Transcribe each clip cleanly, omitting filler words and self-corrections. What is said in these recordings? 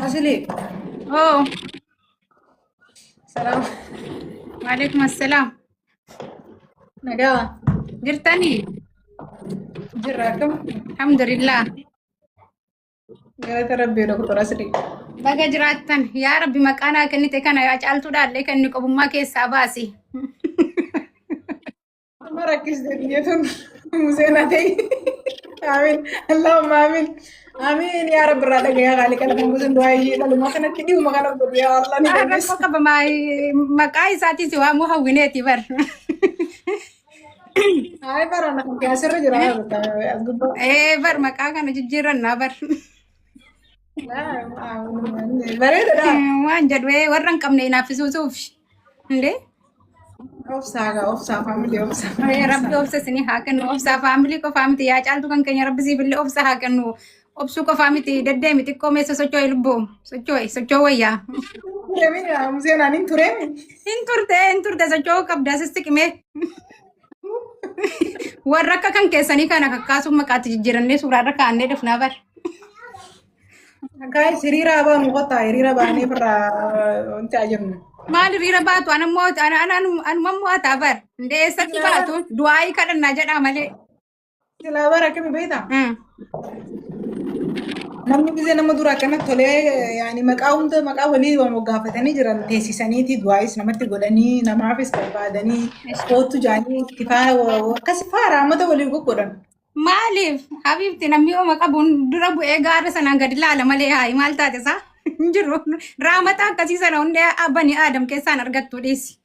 Asili. Oh, Salaam. waalaikum assalaam. Nagaa. Jirtanii? Jirra akkam? Alhamdulillah. Galata Rabbii Doktor Asili. Baga jiraattan. Yaa Rabbi maqaa naa kennite kana yaa caaltuudhaallee kan inni qobummaa keessaa baasi. Amma rakkiste biyya tun Museen haa ta'e. Amiin. Allahumma amiin. Amiin yaa Rabbi irraa dhagayaa qaalii kana kan gosa du'aa ishee dhaluma kanatti dhihuma kana godhu yaa Allah ni dandeessa. Rakkoo qaba maqaa isaatiin si waamuu hawwineeti bar. Ay bara na kan asirra jira as gubbaa. Ee bar maqaa kana jijjiirannaa bar. Bareedaadha. Waan jedhu warra hin qabne hinaaffisuusuuf. Indee? Obsaa gaa obsaa faamilii obsaa. Rabbi obsa isinii haa kennu. Obsaa faamilii qofaa miti yaa caaltu kan keenya rabbi siifillee obsa haa kennu. Obsuu qofaa miti deddeemi xiqqoo meessa socho'e lubbuu socho'e socho'u wayyaa. Tureemi Museen ani hin tureemi. Hin turte hin turte socho'uu qabda asitti qimee. Warra akka kan keessanii kana kakkaasuun maqaatti jijjiirannee suuraarra kaa'annee dhufnaa bar. Guys, hiriira baanu qotaa hiriira baanee irraa wanti ajajnu. Maal hiriira baatu anammoo anuma mo'ataa bar. Indee eessatti baatu du'aayii kadhannaa jedhaa malee. Silaa bara akkami beektaa? Namni gisee nama dura akkanatti tolee yaani maqaa hunda maqaa walii waan gaafatanii jiran teessisaniiti du'aayis namatti godhanii namaafis barbaadanii kootu jaanii itti faara akkas faara ammata walii goggodhan. Maaliif habiibti namni oma qabuun dura bu'ee gaara sanaan gadi laala malee haayi maal taate isaa hin jiru. Raamata akkasii sana hundee bani aadam keessaan argattu dhiisi.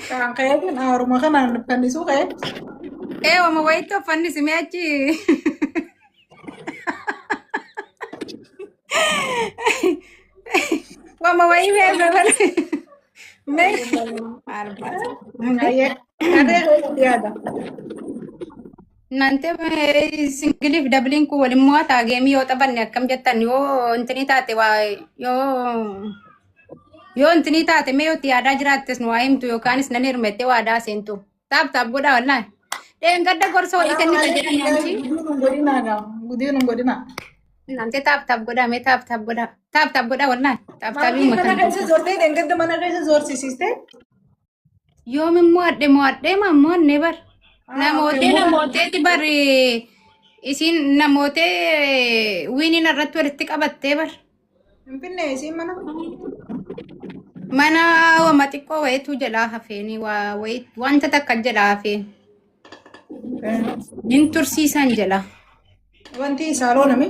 Kan ka'eetiin haaruma kanaan fannisuu ka'e. Ee wama wayitti of fannisi mee achi. Wama wayii mee mee maal baasa. Ayyee. Harree keessa yaada. Nante singiliif dabiliin kun waliin mo'ataa geemii yoo taphanne akkam jettan yoo intinii taate waa yoo yoo intinii taate mee yoo itti yaadaa jiraattes nu waa himtu yookaanis nan hirmette waadaa seentu. Taap taap godhaa wallaahi. Dheengadda gorsa wayii kennite jedhan nyaanchi. Gudiin hin godhinaa gaa. Gudiin hin godhinaa. Nante taap taap godhaa mee taap taap godhaa. Taap taap godhaa wallaahi. Taap taabii Maatii mana uummatan. keessa zortee dheengadda mana keessa zorsisiiste. Yoom immoo adhe mo'adhee maa mo'anne bar. Namootee namooteeti bar isiin namootee wiiniin irratti walitti qabattee bar. Finfinnee isiin mana. Mana wama xiqqoo wayitu jalaa hafeeni waa wayii wanta takka jalaa hafeen. Hin tursiisan jala. Wanti saaloonami.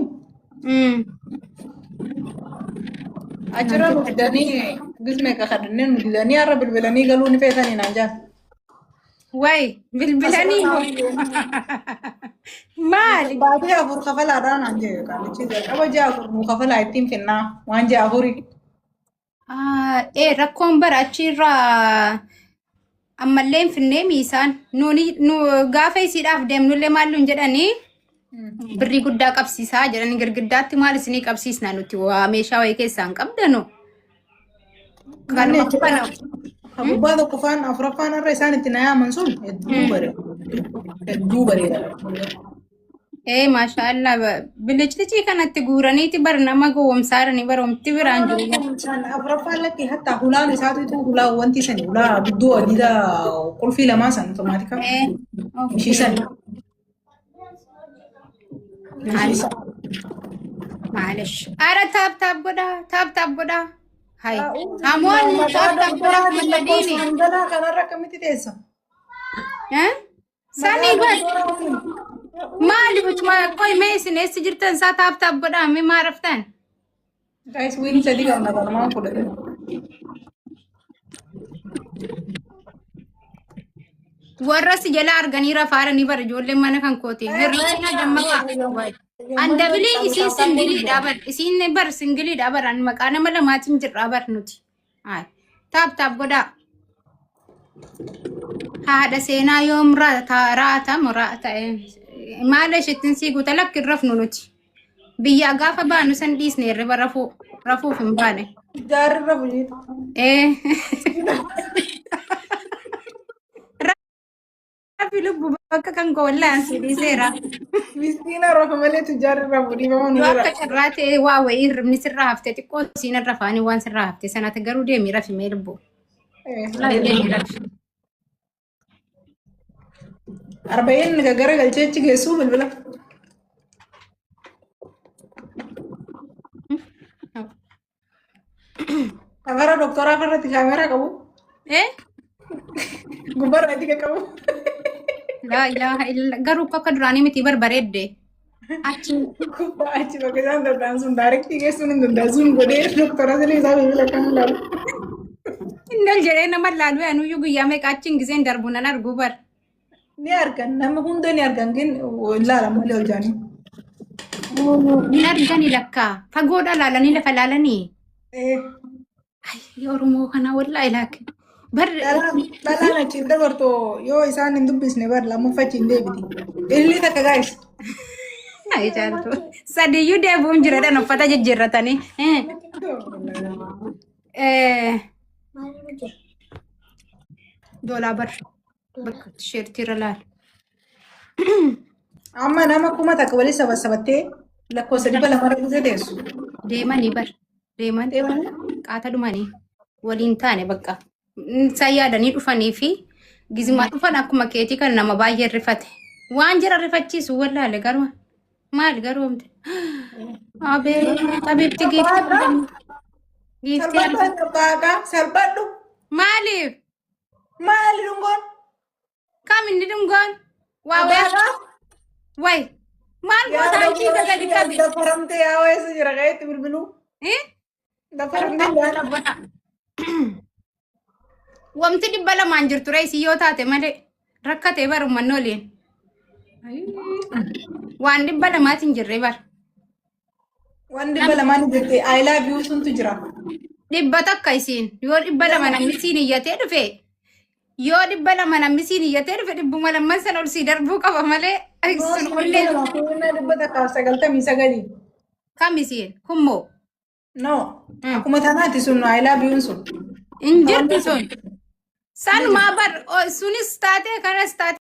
Achirra nu fidanii gismee kakadhannee nu didanii har'a bilbilanii galuu ni feetanii naan jaan. Wayi bilbilanii maali? Baatee afur kafalaadhaa naan jee qaalichi jalqaba ji'a afur nu kafalaa ittiin finnaa waan ji'a afurii. Ee rakkoon bara achiirraa ammallee hin finnee miisaan nuuni nu gaafa isiidhaaf deemnullee maal nuun jedhanii birrii guddaa qabsiisaa jedhanii girgiddaatti maal isinii qabsiisna nuti waa meeshaa wayii keessaa hin qabdanu. Manni Kanuma achirraa kana gubbaa tokkoffaan afuraffaan irra isaan itti na yaaman sun hedduu bareeda. Hedduu bareeda. Ee maashaallah biliclicii kanatti guuraniiti bar nama gowwomsaarani bar homti biraan jiru. Isaan afuraffaan lakki hatta hulaan isaatu hulaa wanti sani hulaa guddoo adiidha qulfii lamaa san otomaatika. Ee Ishii san. Maalish maalish. Ara taap taap godhaa taap taap godhaa. Hay hamoonni taap taap godhaa kuma sadiini. Hangalaa kanarra akkamitti teessa? Eh? Sanii bar maali butuma qoy mee isin eessa jirtan isaa taap taap godhaa mee maa raftan? Guys, win sadii qabna kanumaan fudhate. Warra si jala arganii rafaaranii bara ijoolleen mana kan kooti. Hir'ina dammaqaa. An dabilii isiin singiliidha bar. Isiin bar singiliidha bar. An maqaa nama lamaatiin jirra bar nuti. Hayi. Taap taap godhaa. Haadha seenaa yoom raatamu raata maala isheettiin sii guuta lakki hin rafnu nuti. Biyyaa gaafa baanu san dhiisne hirriba rafuu rafuuf hin baane. Jaarri rafu jechuudha. Ee. Rafi lubbu Akka kan koo wallaahi ansi dhiiseera. Miskiina rafa malee tujjaarri rafu dhiifama nu Yoo godha. akka carraa ta'e waa wayii hirribni sirraa hafte xiqqoo siin irra faanii waan sirraa hafte sanatti garuu deemi rafi mee lubbuu. Wallaahi deemi rafi. Arba'een gaggara galchee achi geessuu bilbila. Safara doktoraa irratti kaameraa qabu. Eh? Gubbarra itti qaqqabu. Laa ilaaha illa garuu akka duraanii miti barbareedde. Achi Gubbaa achi bakka isaan danda'an sun daarektii geessuun hin danda'an sun godhee doktora silii isaa bilbila kan ilaalu. Innal jedhee nama laalu anuyyuu guyyaa meeqa achiin giseen darbu nan argu bar. Ni argan nama hunda ni argan gin ilaalan malee ol jaanii. Hin argani lakkaa fagoodha laalanii lafa laalanii. Ay Oromoo kana wallaahi laakki. Bar Dhalaan achiin dabartu yoo isaan hin dubbisne bar lammaffaa achiin deebiti. Illi takka gaa'is. Ay caaltu. Sadiyyuu deebi'uun jira dhan uffata jijjiirratanii. Eh. Doolaa bar. Bakka tisheertiirra laal. Amma nama 1000 walii sabasabattee lakkoofsa 200 irra dhufee teessu. Deemanii bar. Deeman. Deemanii. Qaata dhumanii. Waliin taane bakka. Isaan yaadanii dhufanii fi gizimaa dhufan akkuma keetii kan nama baay'ee rifate. Waan jira rifachiisu wallaale garuu. Maal garuu omte. Abee abeetti giiftii. Giiftii Salphadhu salphaadha salphadhu. Maaliif? Maali dhungoon? Kam inni dhungoon? Waa waa. Way. Maal goota hankiisa gadi qabi? Dafaramtee yaa weessa jira qayeetti bilbiluu. Eh? Dafaramtee yaa. Wamti 200n jirtu reesii yoo taate malee rakkatee bar uummanni waliin. Waan 200tiin jirre bar. Waan 200n jirti I love you suntu jira. 100 isiin yoo 200 namni siin iyyatee dhufe yoo 200 namni siin iyyatee dhufe 200 sana ol sii darbuu qaba malee sun ollee. 199. Kam isiin kummoo? No. Akkuma tanaati sun I love you sun. Hin jirtu sun. Sanumaa bar sunis taate kanas taate.